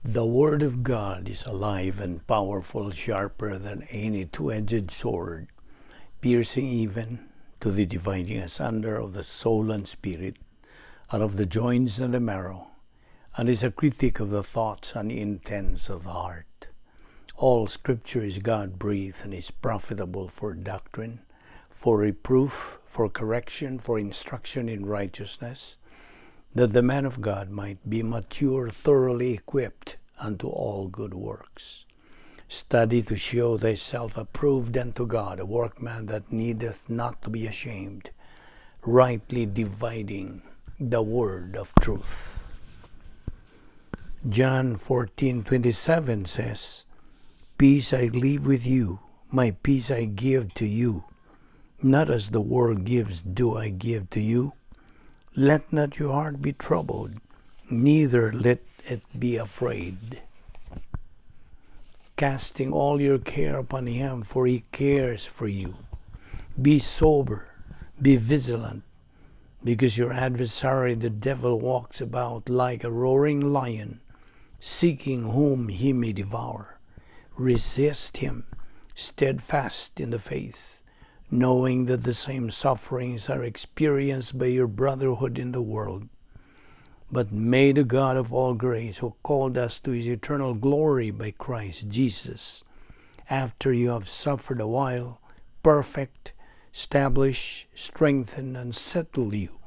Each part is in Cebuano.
The Word of God is alive and powerful, sharper than any two-edged sword, piercing even to the dividing asunder of the soul and spirit, and of the joints and the marrow, and is a critic of the thoughts and intents of the heart. All Scripture is God-breathed and is profitable for doctrine, for reproof, for correction, for instruction in righteousness, that the man of God might be mature, thoroughly equipped unto all good works. Study to show thyself approved unto God, a workman that needeth not to be ashamed, rightly dividing the word of truth. John 14:27 says, "Peace I leave with you, my peace I give to you. Not as the world gives do I give to you. Let not your heart be troubled, neither let it be afraid." Casting all your care upon him, for he cares for you. Be sober, be vigilant, because your adversary the devil walks about like a roaring lion, seeking whom he may devour. Resist him, steadfast in the faith, knowing that the same sufferings are experienced by your brotherhood in the world. But may the God of all grace, who called us to his eternal glory by Christ Jesus, after you have suffered a while, perfect, establish, strengthen, and settle you.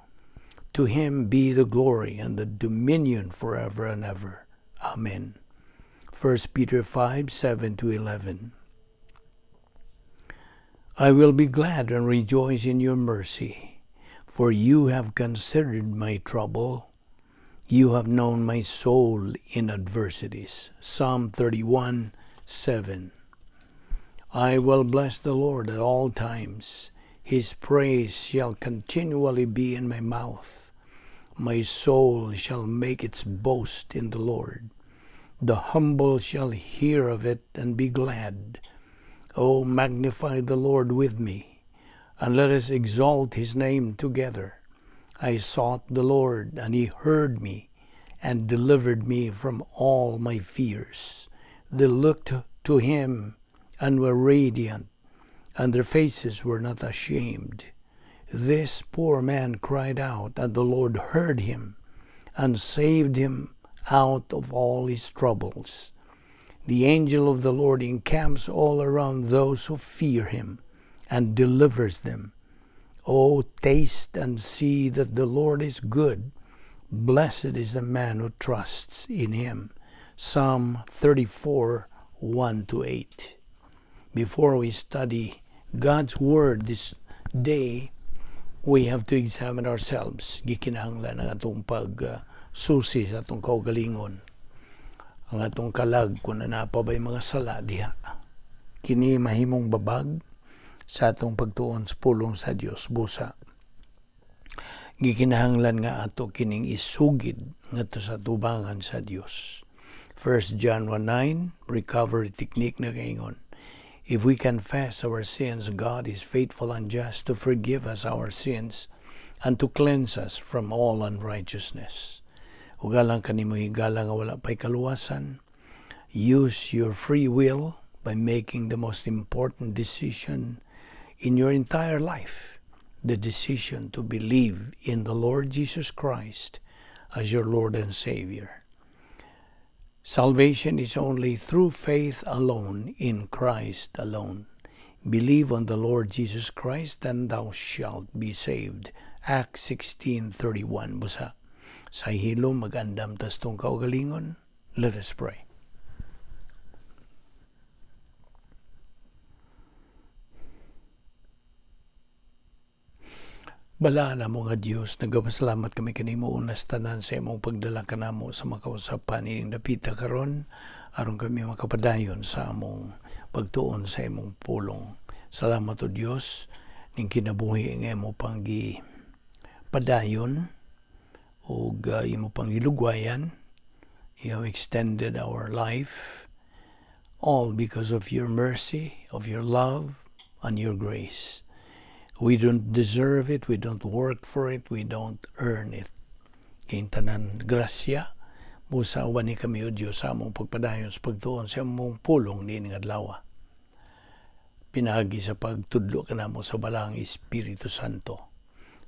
To him be the glory and the dominion forever and ever. Amen. 1 Peter 5:7-11. I will be glad and rejoice in your mercy, for you have considered my trouble. You have known my soul in adversities. Psalm 31:7. I will bless the Lord at all times. His praise shall continually be in my mouth. My soul shall make its boast in the Lord. The humble shall hear of it and be glad. Oh, magnify the Lord with me, and let us exalt his name together. I sought the Lord, and he heard me, and delivered me from all my fears. They looked to him and were radiant, and their faces were not ashamed. This poor man cried out, and the Lord heard him, and saved him out of all his troubles. The angel of the Lord encamps all around those who fear him, and delivers them. Oh, taste and see that the Lord is good. Blessed is the man who trusts in him. Psalm 34:1-8. Before we study God's Word this day, we have to examine ourselves. Gikinahanglan ang atong pag-susi sa atong kaugalingon. Ang atong kalag kung naa pa ba'y mga sala diha. Kini mahimong babag sa atong pagtuon sa pulong sa Dios busa. Gikinahanglan nga ato kining isugid ngadto sa tubangan sa Dios. 1 John 1:9, recovery technique na kaingon, "If we confess our sins, God is faithful and just to forgive us our sins and to cleanse us from all unrighteousness." Ug alang kanimo higala nga wala pa'y kaluwasan, use your free will by making the most important decision in your entire life, the decision to believe in the Lord Jesus Christ as your Lord and Savior. Salvation is only through faith alone in Christ alone. Believe on the Lord Jesus Christ and thou shalt be saved. Acts 16:31. Busa sa hilom mag-andam tas atong kaugalingon. Let us pray. Balaan namo nga Dios, nagapasalamat kami kanimo unas tanan sa imong pagdala kanamo sa makausapan ining dapita karon aron kami makapadayon sa among pagtuon sa imong pulong. Salamat o Dios ning kinabuhi nga imo pang gipadayon ug imo pang gilugwayan. You have extended our life all because of your mercy, of your love, and your grace. We don't deserve it, we don't work for it, we don't earn it. Kay tanan grasya, Busa ubani kami, O Diyos, sa among pagpadayon sa pagtuon sa among pulong niining adlaw, pinaagi sa pagtudlo kanamo sa Balaang Espiritu Santo.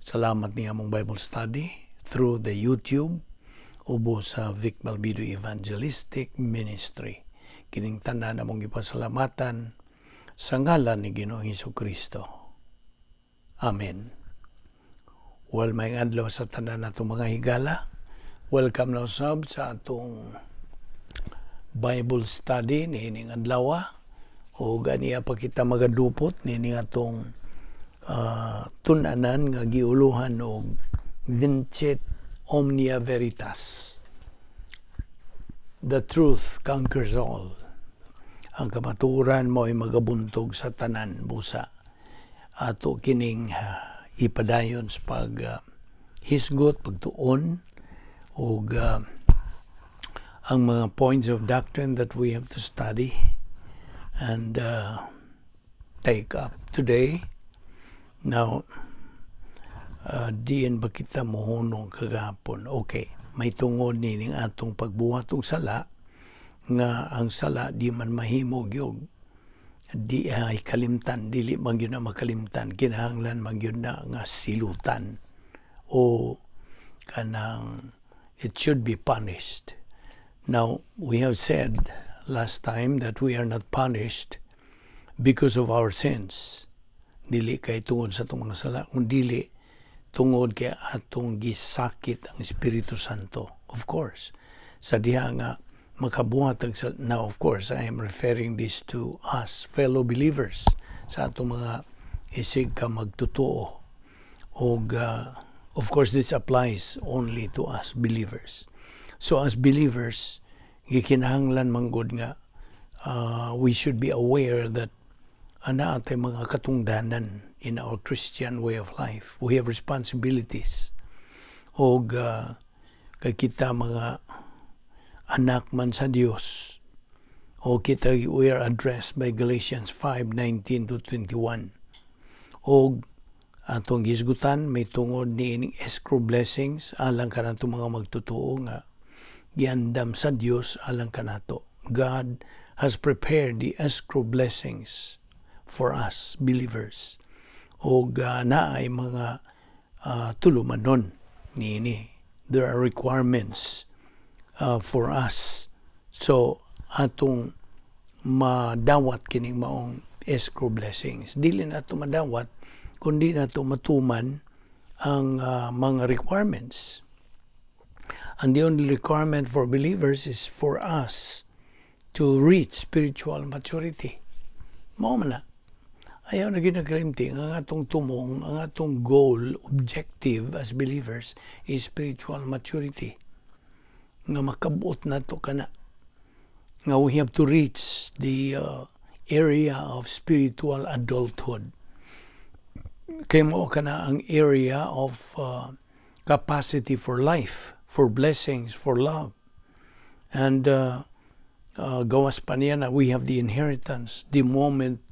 Salamat ni among Bible study through the YouTube ubos sa Vic Balbido Evangelistic Ministry. Kining tanan among gipasalamatan sa ngalan ni Ginoong Hesus Kristo. Amen. Well, maayong adlaw sa tanan natong mga higala. Welcome na usab sa atong Bible study niining adlaw. O ganiya pa kita magadupot niining atong tun-anan nga giuluhan og "Vincit Omnia Veritas." The truth conquers all. Ang kamatuoran mao'y magabuntog sa tanan, busa. Ato kining ipadayon sa pag hisgot, pagtuon, ug ang mga points of doctrine that we have to study and take up today. Now, diin ba kita mohunong kagahapon? Okay, may tungod nining atong pagbuhat og sala, nga ang sala di man mahimo gyud di ay kalimtan, dili man gyud na makalimtan, kinahanglan man gyud na nga silutan o kanang it should be punished. Now, we have said last time that we are not punished because of our sins. Dili kay tungod sa atong mga sala, kundi tungod kay atong gisakit ang Espiritu Santo. Of course, sa diha nga makabuhat ang now, of course, I am referring this to us fellow believers, sa atong mga isig ka magtotoo. Og of course, this applies only to us believers. So as believers, gikinahanglan manggod nga we should be aware that ana atay mga katungdanan in our Christian way of life. We have responsibilities. Og kay kita mga anak man sa Dios. O kita, we are addressed by Galatians 5:19 to 21. Og atong gisgutan may tungod ni ining escrow blessings alang kanato mga magtotoo nga giandam sa Dios alang kanato. God has prepared the escrow blessings for us believers. Og naay mga tulumanon niini. There are requirements for us. So atong madawat kining maong escrow blessings. Dili nato madawat kundi nato matuman ang mga requirements. And the only requirement for believers is for us to reach spiritual maturity. Mao man na. Ayaw na ginakalimti ang atong tumong, ang atong goal, objective as believers is spiritual maturity. Nga makabuot nato kana. Nga we have to reach the area of spiritual adulthood. Kay mao kana ang area of capacity for life, for blessings, for love. And gawas pa niya na we have the inheritance the moment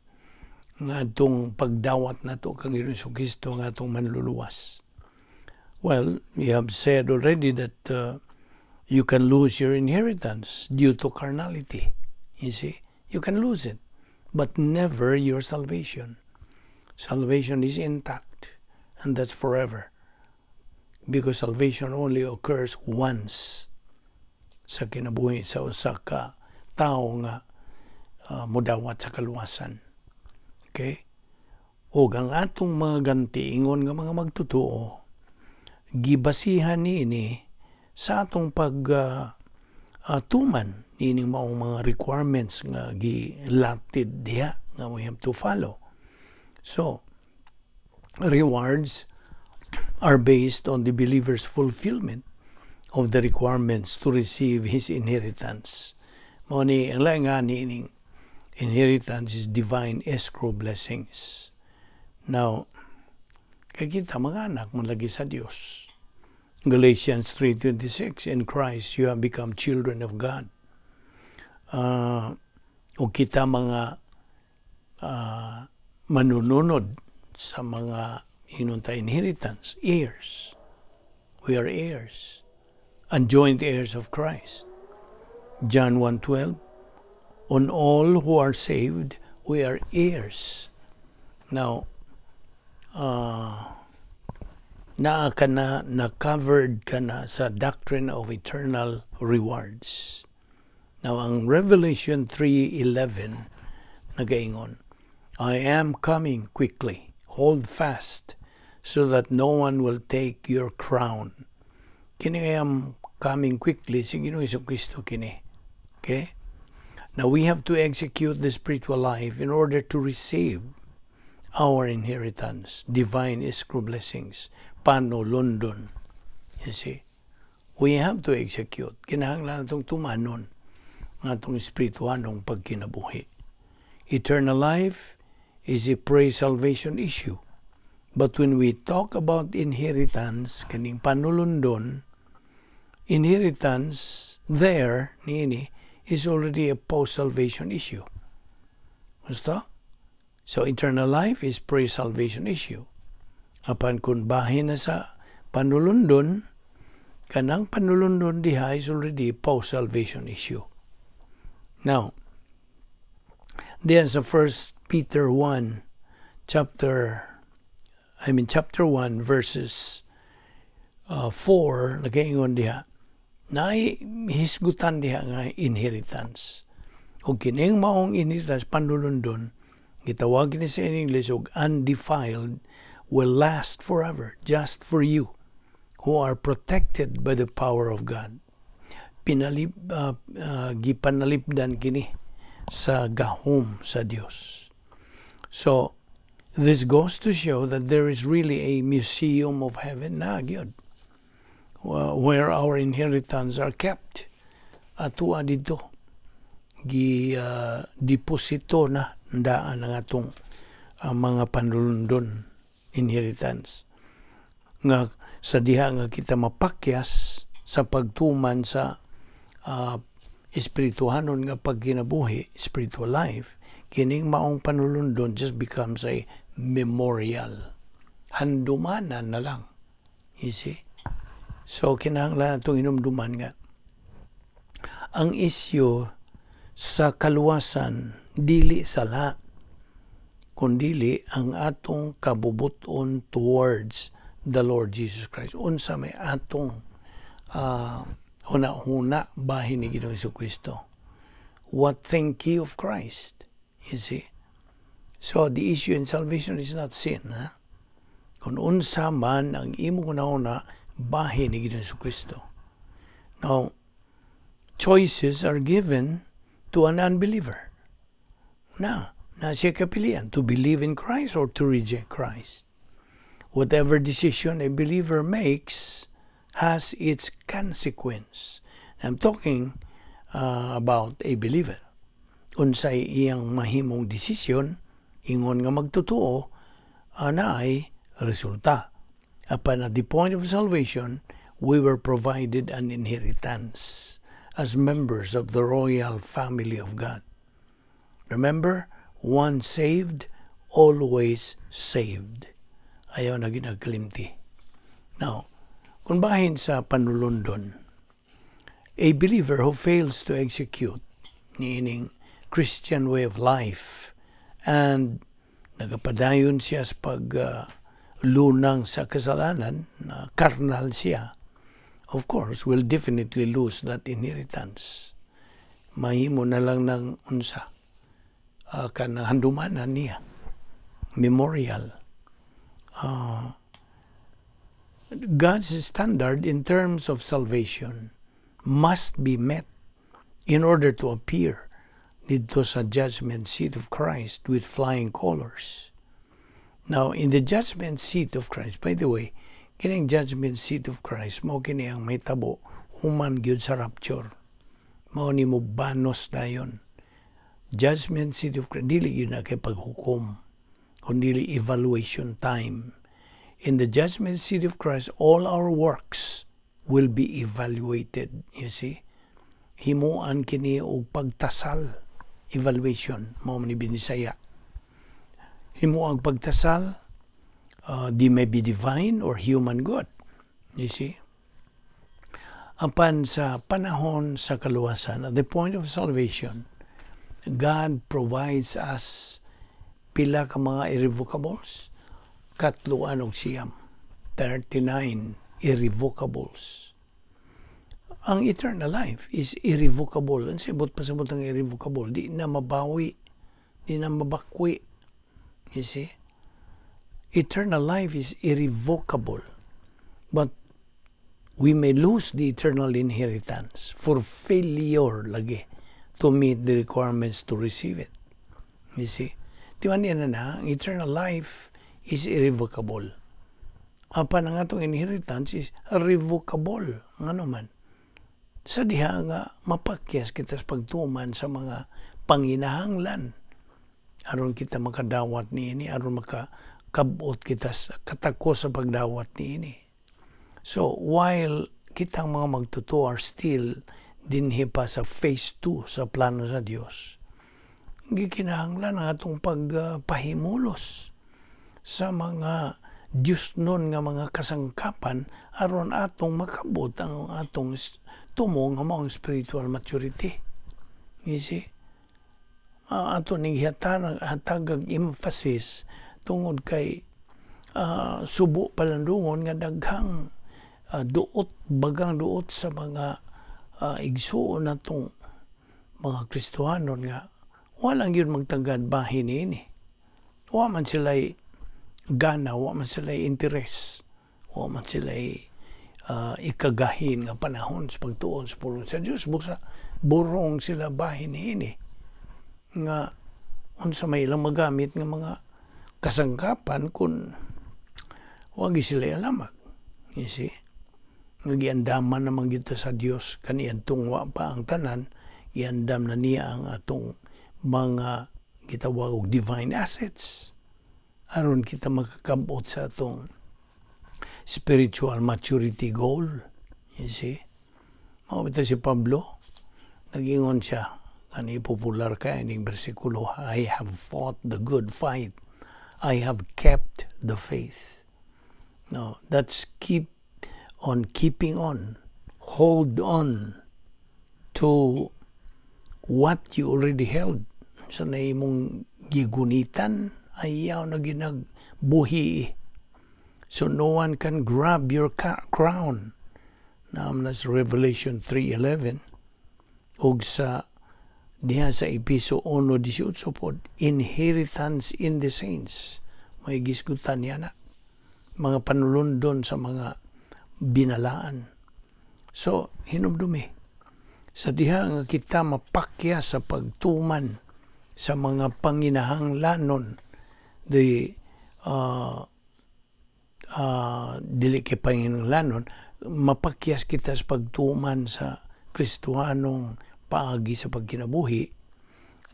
nga atong pagdawat nato kang Hesus Kristo nga atong manluluwas. Well, we have said already that you can lose your inheritance due to carnality. You see, you can lose it, but never your salvation. Salvation is intact, and that's forever, because salvation only occurs once sa kinabuhi sa usa ka tawo nga modawat sa kaluwasan. Okay? Og ang atong mga ganti ingon nga mga magtotoo, gibasihan niini sa atong pag tuman niining maong mga requirements nga gilatid diha nga we have to follow. So, rewards are based on the believer's fulfillment of the requirements to receive his inheritance. Mao ni ang laing nga niining inheritance is divine escrow blessings. Now, kay kita mga anak man lagi sa Dios. Galatians 3:26, "In Christ you have become children of God." O kita mga manununod sa mga inunta inheritance, heirs. We are heirs and joint heirs of Christ. John 1:12, on all who are saved, we are heirs. Now, naa ka na, na-covered ka na sa doctrine of eternal rewards. Now, ang Revelation 3:11 nagaingon, "I am coming quickly. Hold fast so that no one will take your crown." Kini "I am coming quickly," si Ginoong Kristo kini. Okay? Now we have to execute the spiritual life in order to receive our inheritance, divine escrow blessings, panulondon. You see? We have to execute. Kinahanglan atong tumanon ang atong espirituhanong pagkinabuhi. Eternal life is a pre-salvation issue. But when we talk about inheritance, kaning panulondon, inheritance there, niini, is already a post-salvation issue. Gusto? So, eternal life is pre-salvation issue. Apan kung bahin na sa panulondon, kanang panulondon diha is already post-salvation issue. Now, diyan sa 1 Peter 1, chapter, I mean chapter 1, verses 4, nagaingon diha, naay hisgutan diha nga inheritance. Ug kining maong inheritance, panulondon, gitawag ni sa English og undefiled, will last forever, just for you who are protected by the power of God. Gipanalipdan kini sa gahom sa Dios. So, this goes to show that there is really a museum of heaven na gyud where our inheritance are kept. Atua didto gi deposito na daan ang atong mga panulundon, inheritance, nga sa diha nga kita mapakyas sa pagtuman sa espirituhanon nga pagkinabuhi, spiritual life, kining maong panulundon just becomes a memorial, handumanan na lang, you see? So kinahanglan atong hinumduman nga ang isyu sa kaluwasan dili sala, kundili ang atong kabubuton towards the Lord Jesus Christ, unsa may atong huna-huna bahin ni Ginoong Kristo. What think ye of Christ? You see? So the issue in salvation is not sin, ha? Kung unsa man ang imong huna-huna bahin ni Ginoong Kristo. Now, choices are given to an unbeliever. Na siya kapilian to believe in Christ or to reject Christ. Whatever decision a believer makes has its consequence. I'm talking about a believer. Unsay iyang mahimong desisyon, ingon nga magtotoo, naay resulta. Apan at the point of salvation, we were provided an inheritance as members of the royal family of God. Remember, once saved, always saved. Ayaw na ginagkalimti. Now, kung bahin sa panulundon, a believer who fails to execute niining Christian way of life and nagapadayon siya sa pag lunang sa kasalanan, na karnal siya, of course, will definitely lose that inheritance. Mahimo na lang ng unsa, kanang handumanan niya, memorial. God's standard in terms of salvation must be met in order to appear didto sa judgment seat of Christ with flying colors. Now, in the judgment seat of Christ, by the way, kining judgment seat of Christ, mao kini ang mahitabo human gyud sa rapture. Mao ni mo banos dayon. Judgment seat of Christ, dili gyud na kay paghukom, kundi evaluation time. In the judgment seat of Christ, all our works will be evaluated, you see? Himuan kini og pagtasal, evaluation, mao man ni Binisaya. Himuang pagtasal, they may be divine or human good. You see? Apan sa panahon sa kaluwasan, at the point of salvation, God provides us pila ka mga irrevocables? 39. 39 irrevocables. Ang eternal life is irrevocable. Ang sibot pasabot ang irrevocable, di na mabawi, di na mabakwi. You see? Eternal life is irrevocable. But we may lose the eternal inheritance for failure lagi to meet the requirements to receive it. You see? Di ba niya na na, ang eternal life is irrevocable. Apan ang atong inheritance is revocable. Ngano man? Sa diha nga mapakyas kita sa pagtuman sa mga panginahanglan aron kita makadawat niini, aron makakabot kita sa katako sa pagdawat niini. So while kitang mga magtotoo are still dinhi pa sa phase 2 sa plano sa Dios, gikinahanglan ang atong pagpahimulos sa mga Diyos nun nga mga kasangkapan aron atong makabot ang atong tumo nga maong spiritual maturity. You see? Ato ning hatagag emphasis tungod kay subo palandungon nga daghang duot, bagang duot sa mga igsuon natong mga Kristohanon nga walang yun magtagad bahin niini. Wa man sila'y gana, wa man sila'y interes, wa man sila'y ikagahin nga panahon sa pagtuon sa pulong sa Dios. Busa burong sila bahin niini nga unsa may ilang magamit nga mga kasangkapan kung wag sila alamag. You see? Nga giandaman naman gyud ta sa Dios kaniadtong wa pa ang tanan, giandam na niya ang atong mga gitawag og divine assets aron kita makakabot sa atong spiritual maturity goal. You see? Mao bitaw si Pablo, nagingon siya, kani popular kay ning bersikulo, "I have fought the good fight. I have kept the faith." No, that's keep on keeping on. Hold on to what you already held. Sa imong gigunitan, ayaw na ginagbuhi. So no one can grab your crown. Naam na sa Revelation 3:11 ug sa diha sa Episo 1:18 pod, inheritance in the saints. May gisgutan niya na mga panulundon sa mga binalaan. So, hinumdumi, sa diha nga kita mapakya sa pagtuman sa mga panginahanglanon, the dili kay panginahanglanon, mapakyas kita sa pagtuman sa Kristohanong paagi sa pagkinabuhi.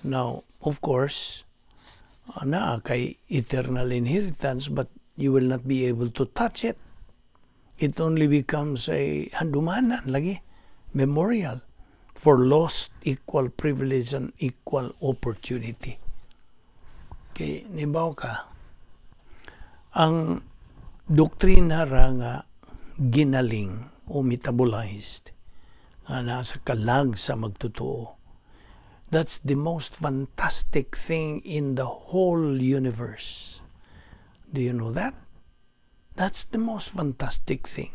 Now, of course, naa kay eternal inheritance, but you will not be able to touch it. It only becomes a handumanan lagi, memorial for lost equal privilege and equal opportunity. Kay nibaw ka, ang doktrina ra nga ginaling o metabolized nga nasa kalag sa magtotoo. That's the most fantastic thing in the whole universe. Do you know that? That's the most fantastic thing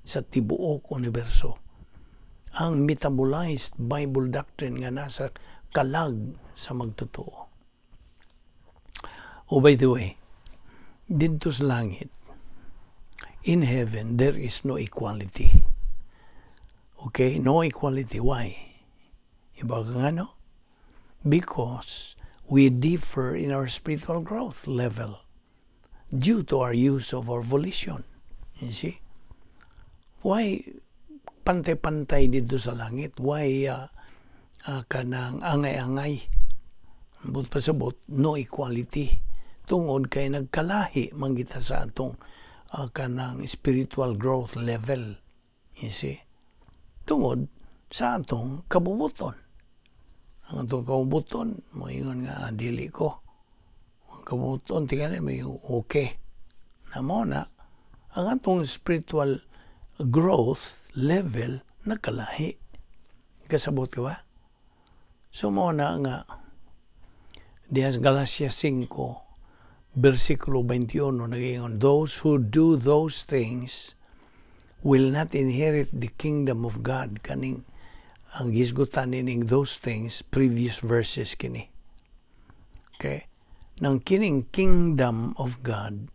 sa tibuok universo. Ang metabolized Bible doctrine nga nasa kalag sa magtotoo. Oh, by the way, didto sa langit, in heaven, there is no equality. Okay? No equality. Why? Iba ka nga, no? Because we differ in our spiritual growth level due to our use of our volition. You see? Why pantay-pantay dito sa langit? Why kanang angay-angay? But pasabot, no equality. Tungod kay nagkalahi man kita sa atong kanang spiritual growth level. You see? Tungod sa atong kabubuton. Ang atong kabubuton, moingon nga, "Ah, dili ko." Ang kabubuton, tingali, may okay. Na mo na, ang atong spiritual growth level Nagkalahi. Kasabot ka ba? So mao na nga diha sa Galatia 5 versikulo 21 nagaingon, "Those who do those things will not inherit the kingdom of God." Kaning ang gisgutan nining "those things", previous verses kini. Okay? Nang kining kingdom of God,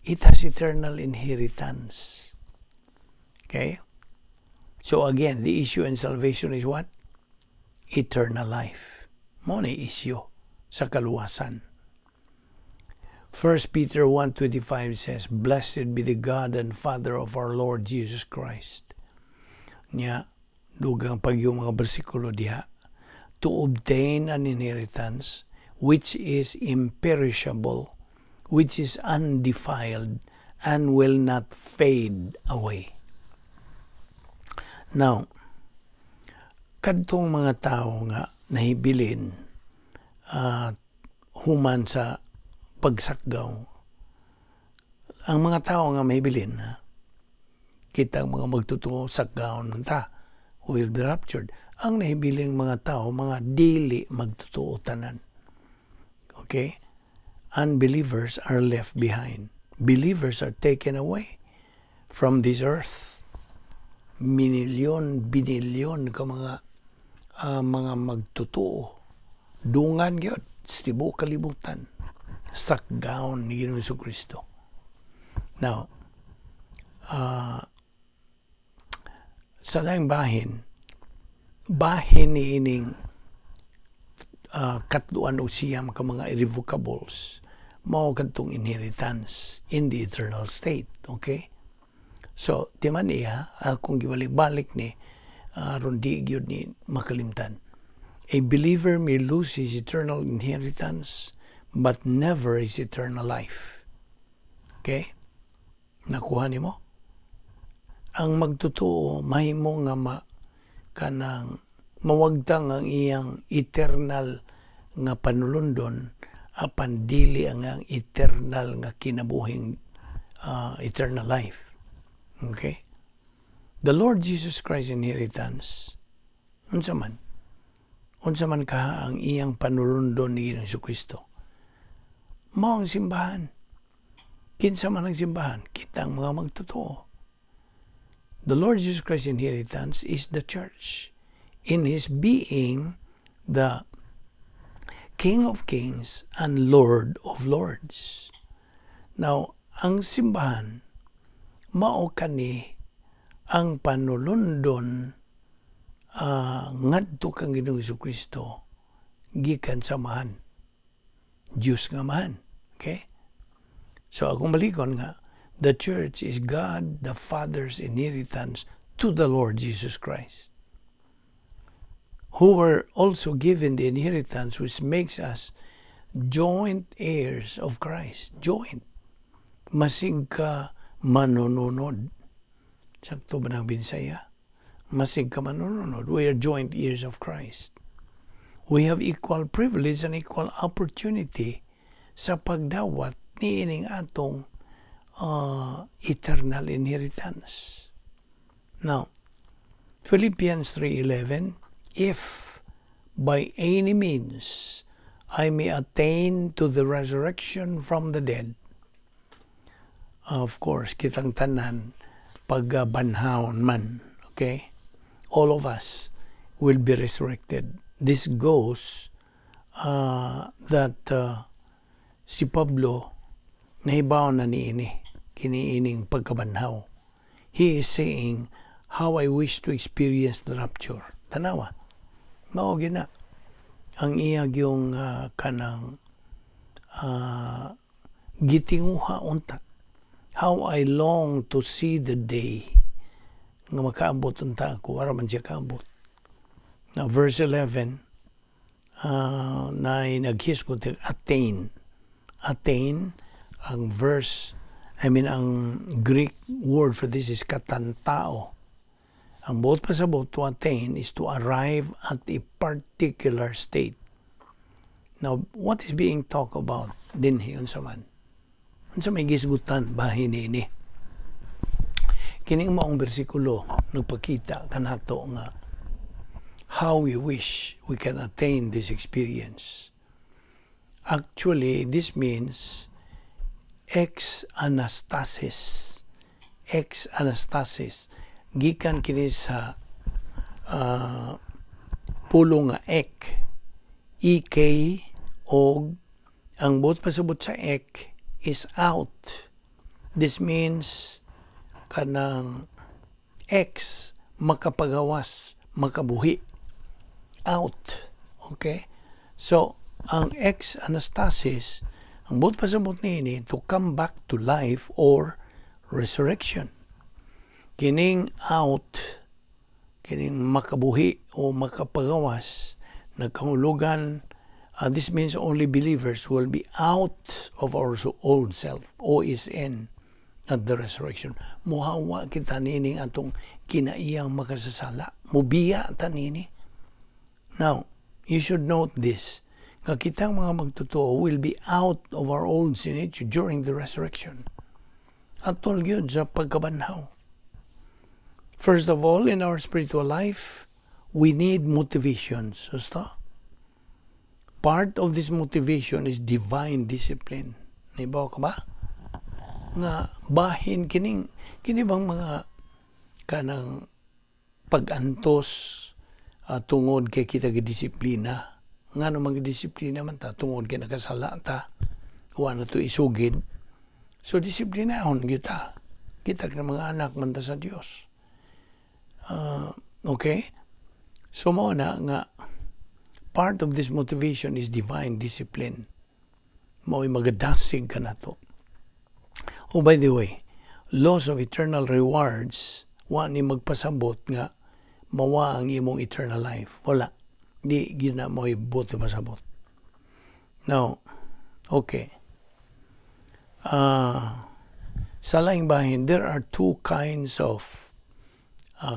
it has eternal inheritance. Okay? So again, the issue in salvation is what? Eternal life. Mao ni issue sa kaluwasan. 1 Peter 1:25 says, "Blessed be the God and Father of our Lord Jesus Christ." Nya, dugang pag yung mga bersikulo diha, to obtain an inheritance which is imperishable, which is undefiled, and will not fade away. Now, kadtong mga tao nga nahibilin human sa pagsakgaw, ang mga tao nga mahibilin, ha, kitang mga magtotoo, sakgaw man ta, will be raptured. Ang nahibiling mga tao, mga dili magtotoo tanan. Okay? Unbelievers are left behind. Believers are taken away from this earth. Minilyon, binilyon ka mga magtotoo. Dungan gyud sa tibuok kalibutan. Sakgaon ni Ginoong Kristo. Now, sa laing bahin, bahin ni ining 39 ka mga irrevocables, mao kadtong inheritance in the eternal state. Okay? So, timan niya, akong gibalik-balik ni, aron di gyud ni makalimtan. A believer may lose his eternal inheritance, but never his eternal life. Okay? Nakuha nimo? Ang magtotoo, mahimo nga ma kanang mawagtang ang iyang eternal nga panulundon apan dili ang eternal nga kinabuhing, eternal life. Okay? The Lord Jesus Christ inheritance, unsa man? Unsa man ka ang iyang panulundon ni Ginoong Kristo? Mao ang simbahan. Kinsa man ang simbahan? Kitang mga magtotoo. The Lord Jesus Christ inheritance is the church. In His being the King of Kings and Lord of Lords. Now, ang simbahan, mao kani ang panulundon ngadto kang Ginoong Kristo gikan sa Amahan. Diyos nga Amahan. Okay? So akong balikon nga, the church is God the Father's inheritance to the Lord Jesus Christ, who were also given the inheritance which makes us joint heirs of Christ. Joint. Masig ka manununod. Sakto ba ng Binsaya? Masig ka manununod. We are joint heirs of Christ. We have equal privilege and equal opportunity sa pagdawat ni ining atong eternal inheritance. Now, Philippians 3:11, "If by any means I may attain to the resurrection from the dead." Of course, kitang tanan pagbanhawon man, okay? All of us will be resurrected. This goes that si Pablo nahibaw na niini kiniining pagkabanhaw. He is saying, "How I wish to experience the rapture." Tanawa. Mao gina. Ang iya yung kanang gitinguha unta. "How I long to see the day nga makaabot unta ako." Wala man siya kaabot. Now, verse 11, na naghisgot "attain". "Attain", ang verse, I mean, ang Greek word for this is "katantao". Ang buot pasabot, "to attain" is to arrive at a particular state. Now, what is being talked about dinhi, unsa man? Unsa may gisgutan bahin ini? Kining maong bersikulo nagpakita kanato nga how we wish we can attain this experience. Actually, this means ex anastasis. Ex anastasis. Gikan kini sa pulong nga ek. EK og ang buot pasabot sa ek is out. This means kanang ex, makapagawas, makabuhi. Out. Okay? So, ang ex anastasis, ang buot pasabot niini, to come back to life or resurrection. Kining out, kining makabuhi o makapagawas, nagkahulugan, this means only believers will be out of our old self, OSN, at the resurrection. Muhawa kita nining atong kinaiyang makasasala. Mubiya ta nini. Now, you should note this, nga kitang mga magtotoo will be out of our old sin nature during the resurrection. Atol gyud sa pagkabanhaw. First of all, in our spiritual life, we need motivations. Gusto? Part of this motivation is divine discipline. Nibaw ka ba? Nga bahin kining kini bang mga kanang pag-antos tungod kay kita gidisiplina. Ngano magdisiplina man ta? Tungod kay nakasala ta, wa na to isugid, so disiplinahon kita. Kita ka mga anak man ta sa Dios. Okay, so mao na nga part of this motivation is divine discipline. Mao'y magadasig ka nato. Oh, by the way, loss of eternal rewards, wa ni magpasabot nga mawa ang imong eternal life. Wala. Di gyud na mo'y buot pasabot. Now, okay. Sa laing bahin, there are two kinds of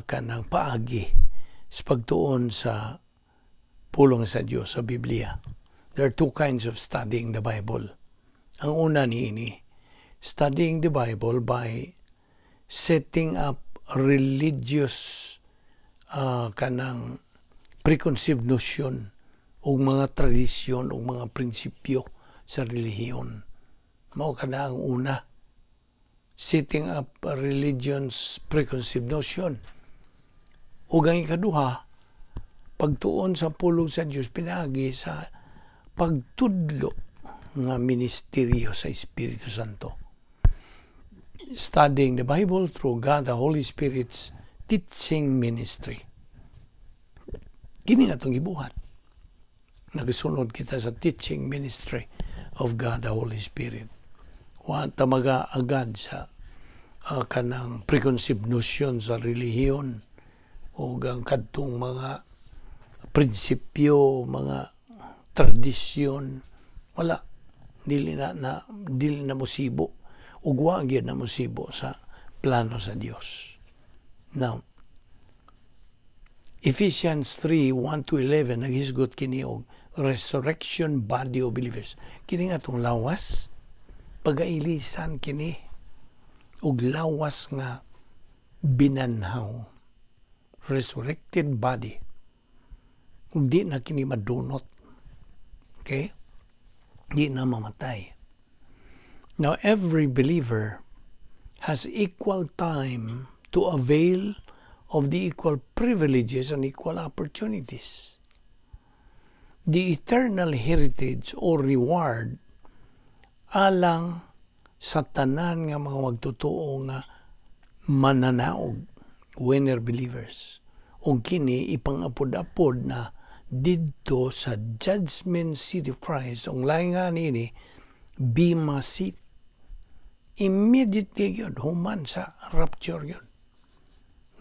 kanang paagi sa pagtuon sa pulong sa Dios sa Biblia. There are two kinds of studying the Bible. Ang una niini, studying the Bible by setting up religious kanang preconceived notion o mga tradisyon o mga prinsipyo sa relihiyon. Mao kana ang una. Setting up a religion's preconceived notion. Ug ang ikaduha, pagtuon sa pulong sa Dios pinaagi sa pagtudlo nga ministeryo sa Espiritu Santo. Studying the Bible through God the Holy Spirit's teaching ministry. Kini nga atong gibuhat. Nagsunod kita sa teaching ministry of God the Holy Spirit. Wa ta maga-agad sa kanang preconceived notion sa relihiyon o ang kadtong mga prinsipyo, mga tradisyon, wala. Dili na mosibo ug wa gyud na mosibo sa plano sa Dios. Now, Ephesians 3:1 to 11 naghisgot kini og resurrection body of believers. Kini nga atong lawas, pagailisan kini og lawas nga binanhaw, resurrected body. Ug di na kini madunot. Okay? Di na mamatay. Now, every believer has equal time to avail of the equal privileges and equal opportunities. The eternal heritage or reward alang sa tanan nga mga magtotoo nga mananaog, winner believers. Ug kini ipangapod-apod na didto sa judgment seat of Christ. Ang lahi nga niini, Bema seat. Immediately gyud human sa rapture gyud.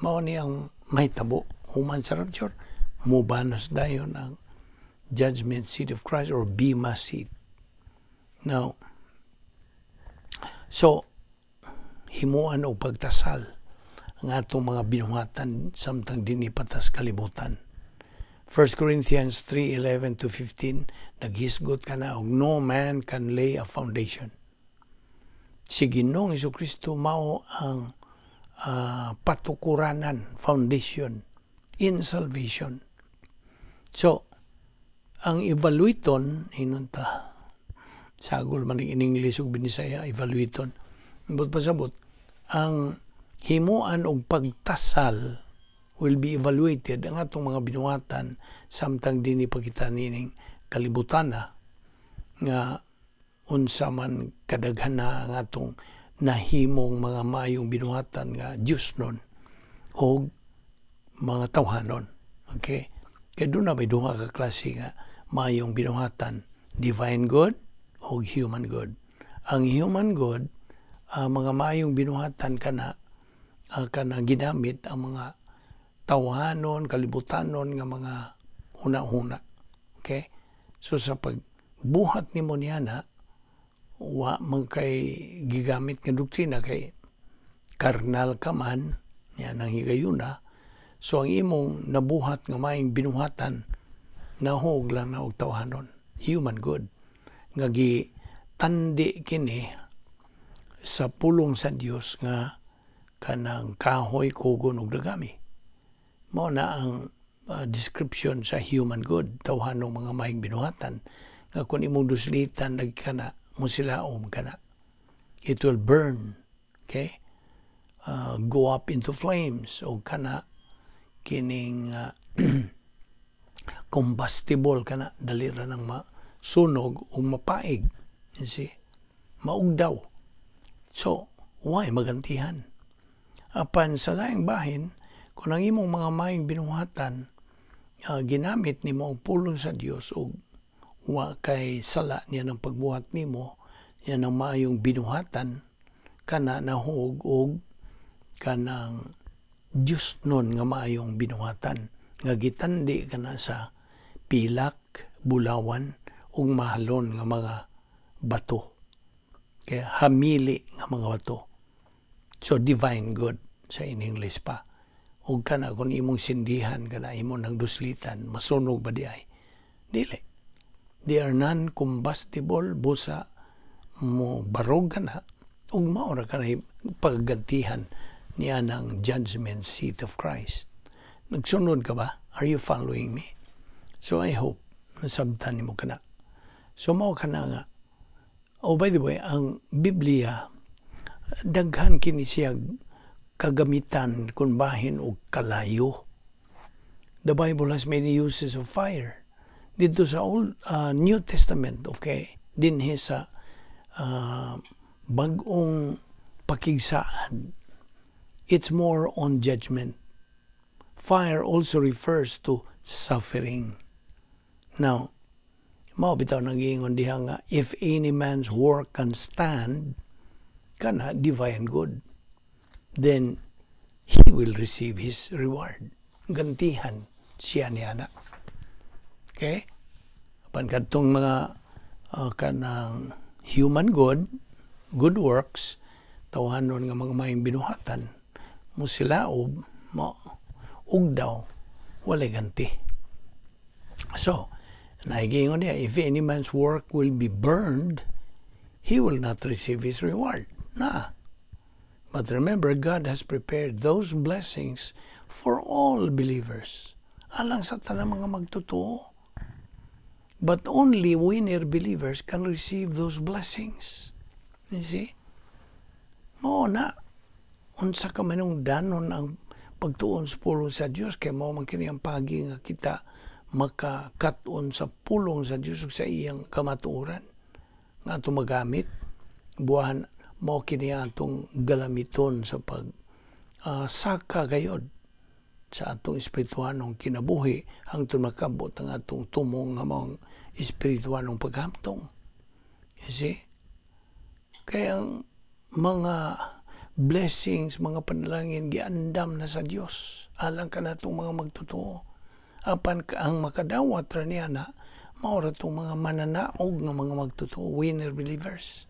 Mao ni ang mahitabo human sa rapture, mubanos dayon ang judgment seat of Christ or Bema seat. Now, so himuan og pagtasal ang atong mga binuhatan samtang dinhi pa ta sa kalibutan. 1 Corinthians 3:11 to 15 naghisgot kana og no man can lay a foundation. Si Ginoong Kristo mao ang patukuranan, foundation in salvation. So, ang evaluaton, inunta, sagol man in English ug Binisaya, evaluaton. But pasabot, ang himuan og pagtasal will be evaluated ang atong mga binuhatan samtang dinhi pa kita nining kalibutana, nga unsa man kadaghan na ang atong nahimong mga maayong binuhatan nga Diyos nun o mga tawhanon. Okay? Kay duna may duha ka klase nga maayong binuhatan, divine good o human good. Ang human good, mga maayong binuhatan kana ginamit ang mga tawhanon, kalibutanon nga mga huna-huna. Okay? So sa pagbuhat nimo niya na, wa man kay gigamit nga doktrina kay karnal ka man niya nang higayuna. So ang imong nabuhat nga maayong binuhatan, nahug lang na og tawhanon, human good, nga gitandi kini sa pulong sa Dios nga kanang kahoy, kugon ug dagami. Mao na ang description sa human good, tawhanong mga maayong binuhatan nga kung imong duslitan lagi kana, musilaom kana, it will burn, okay, go up into flames o kana kining combustible kana, dali ra nang masunog o mapaig, you see, maugdaw. So why magantihan? Apan sa laing bahin, kung ang imong mga maayong binuhatan, ginamit nimo ang pulong sa Dios ug wa kay sala niya ng pagbuhat nimo niya ng maayong binuhatan, kana nahug og kanang Diyos nun nga maayong binuhatan nga gitandi kana sa pilak, bulawan ug mahalon nga mga bato. Kaya hamili nga mga bato. So divine good sa in English pa. Ug kana kung imong sindihan kana, imo nang duslitan, masunog ba diay? Dili. They are non-combustible, busa mo barog kana ug mao ra kana paggantihan niya ng judgment seat of Christ. Nagsunod ka ba? Are you following me? So I hope nasabtan nimo kana. So mao kana nga. Oh, by the way, ang Biblia daghan kini siya kagamitan kung bahin og kalayo. The Bible has many uses of fire. Dito sa Old New Testament, okay, dinhi sa Bag-ong Pakigsaad, it's more on judgment. Fire also refers to suffering. Now, mao bitaw nagiingon diha nga if any man's work can stand, kana divine good, then he will receive his reward. Gantihan siya niya na. Okay? Apan kadtong mga kanang human good, good works, tawhanon nga mga maayong binuhatan, mo silaob, mo ugdaw, walay ganti. So, nagiingon niya, if any man's work will be burned, he will not receive his reward. Na. But remember, God has prepared those blessings for all believers. Alang sa tanang mga magtotoo. But only winner believers can receive those blessings. You see? Mao na. Unsa ka manungdanon ang pagtuon sa pulong sa Dios, kay mao man kini ang pagi nga kita makakat-on sa pulong sa Dios ug sa iyang kamatuoran nga atong magamit buwan. Mao kini atong galamiton sa pag saka gayod sa atong espirituhanong kinabuhi hangtod makabot ang atong tumong nga maong espirituhanong paghamtong. You see? Kaya ang mga blessings, mga panalangin, giandam na sa Dios alang kanatong mga magtotoo. Apan ang makadawat ra niya na mao ra tong mga mananaog nga mga magtotoo, winner believers.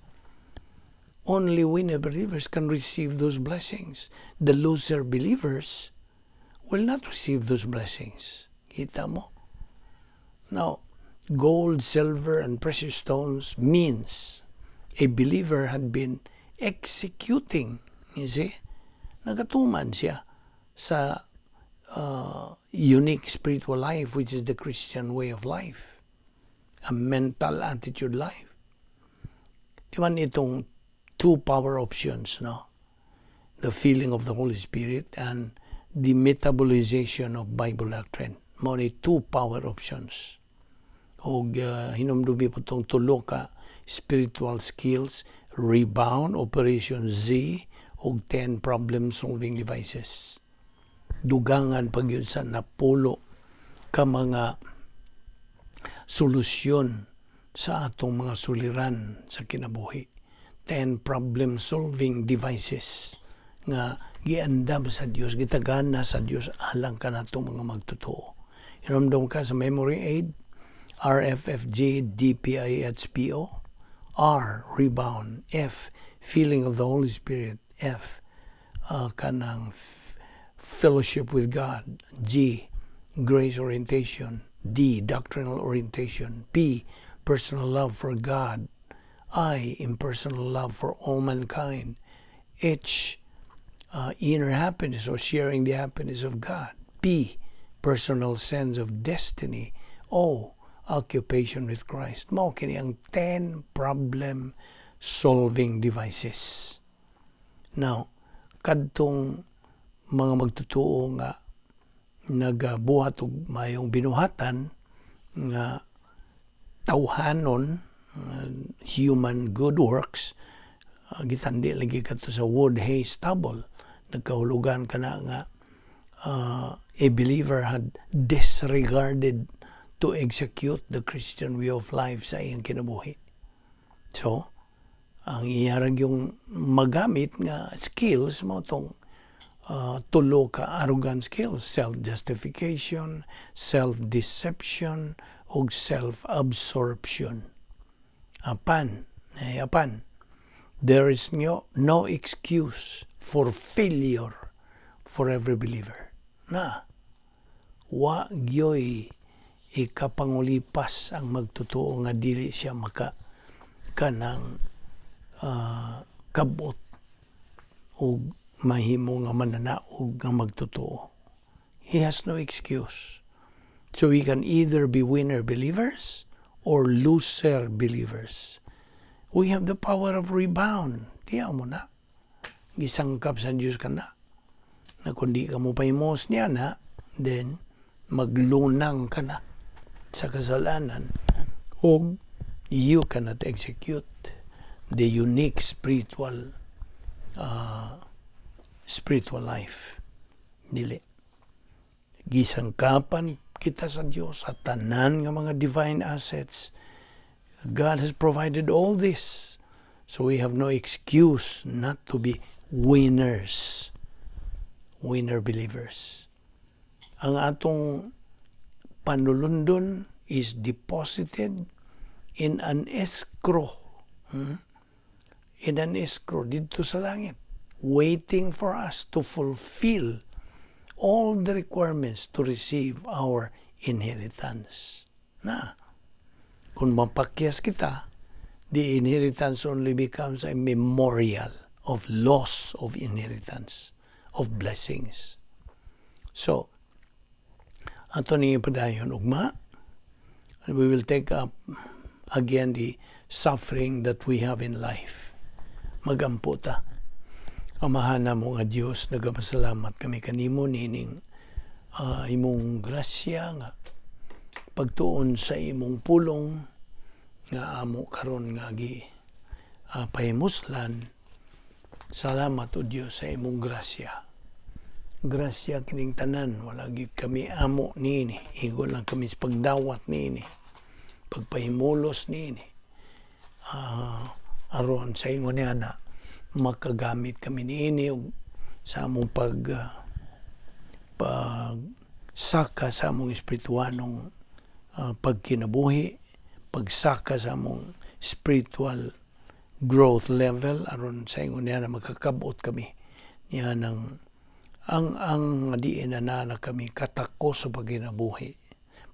Only winner believers can receive those blessings. The loser believers will not receive those blessings. Kita mo? Now, gold, silver, and precious stones means a believer had been executing, you see, Nagatuman siya sa unique spiritual life, which is the Christian way of life, a mental attitude life. Di man itong two power options, no? The feeling of the Holy Spirit and the metabolization of Bible doctrine. Mao ni two power options. Og hinumdumi po tong tulo ka spiritual skills, Rebound, Operation Z, og 10 problem solving devices. Dugangan pa gyud sa napulo ka mga solusyon sa atong mga suliran sa kinabuhi. 10 problem solving devices nga giandam sa Dios, gitagana sa Dios alang kanatong mga magtotoo. Hinumdum ka sa memory aid, RFFG DPIHPO, R, rebound, F, feeling of the Holy Spirit, F, kanang fellowship with God, G, grace orientation, D, doctrinal orientation, P, personal love for God, I, impersonal love for all mankind, H, inner happiness or sharing the happiness of God, P, personal sense of destiny, O, occupation with Christ. Mao kini ang 10 problem solving devices. Now, kadtong mga magtutuo nga nagabuhat og mayong binuhatan nga tawhanon, human good works, gitandi lagi kadto sa wood, hay, stubble. Nagkahulugan kana nga a believer had disregarded to execute the Christian way of life sa iyang kinabuhi. So, ang iya ra yung magamit nga skills mao tong tulo ka arrogant skills: self-justification, self-deception, ug self-absorption. Apan, ay apan, there is no excuse for failure for every believer. Na, wa gyoy ikapangulipas ang magtotoo nga dili siya maka kanang kabot og mahimo nga mananaog nga magtotoo. He has no excuse. So we can either be winner believers or loser believers. We have the power of rebound. Tiyaw mo na. Gisangkap sa Diyos ka na. Na kung di ka mo pahimos niya na, then maglunang ka na sa kasalanan o you cannot execute the unique spiritual life. Dili. Gisangkapan kita sa Dios sa tanan nga mga divine assets. God has provided all this. So we have no excuse not to be winners. Winner believers. Ang atong panulundon is deposited in an escrow. In an escrow didto sa langit, waiting for us to fulfill all the requirements to receive our inheritance. Na, kung mapakyas kita, the inheritance only becomes a memorial of loss of inheritance, of blessings. So, ato ni padayon ugma, and we will take up again the suffering that we have in life. Magampo ta. Amahan namo nga Dios, nagapasalamat kami kanimo nining imong grasya nga pagtuon sa imong pulong nga amo karon nga gi pahimuslan. Salamat, o Dios, sa imong grasya. Grasya kining tanan, wala gyud kami amo niini. Igo lang kami sa pagdawat niini, pagpahimulos niini, aron sa ingon niya na makagamit kami niini ug sa among pagsaka sa among espirituanong pagkinabuhi, pagsaka sa among spiritual growth level, aron sa ingon niya na makakabot kami niya ng ang diin na na kami katakos sa pagkinabuhi,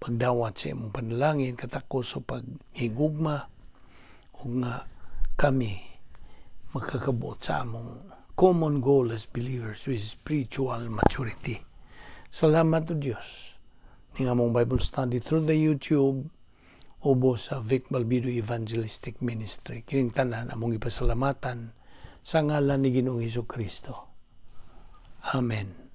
pagdawat sa imong panalangin, katakos sa paghigugma, ug nga kami makakabot sa among common goal as believers with spiritual maturity. Salamat o Dios. Ning among Bible study through the YouTube ubos sa Vic Balbido Evangelistic Ministry. Kining tanan among ipasalamatan sa ngalan ni Ginoong Hesus Kristo. Amen.